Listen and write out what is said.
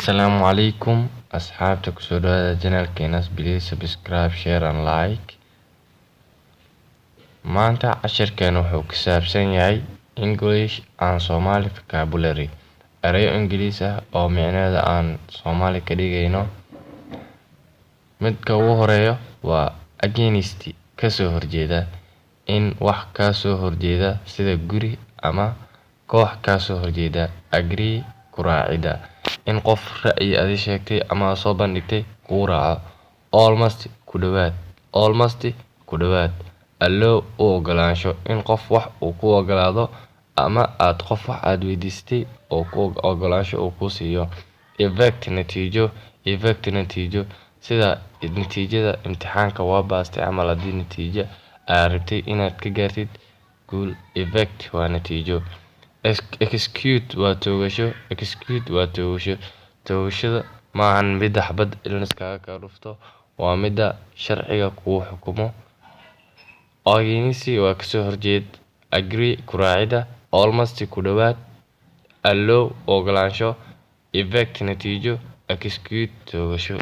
Assalaamu calaykum asxaabta, kusoo dhawaada channelkeena. Please subscribe, share and like. Maanta cashirkeena wuxuu ku saabsan yahay English and Somali vocabulary, erayo Ingiriis ah oo micnaheeda aan Soomaali ka dhigayno. Midka ugu horeeyo waa against, kasoo horjeeda, in wax kasoo horjeeda sida guri ama koox kasoo horjeeda. Agree, ku raacida, in qof ra'yi adi sheegtay ama soo bandhigtay kugu raaco. Almost, ku dhawaad. Almost, ku dhawaad. Allow, u ogolaansho, in qof wax uu ku ogolaado ama aad qof wax aad weydiisatay oo ku ogolaansho uu ku siiyo. Effect, natiijo. Effect, natiijo, sida natiijada imtixaanka waa baastay camal, haddii natiijo aad rabtay inaad ka gaartid guul. Effect waa natiijo. Execute waa toogasho. Execute waa toogasho. Toogashada maahan midda xabad in iskaga kaa dhufto, waa midda sharciga kugu xukumo. Against waa kasoo horjeed. Agree, ku raacida. Almost, ku dhawaad. Allow, ogolaansho. Effect, natiijo. Execute, toogasho.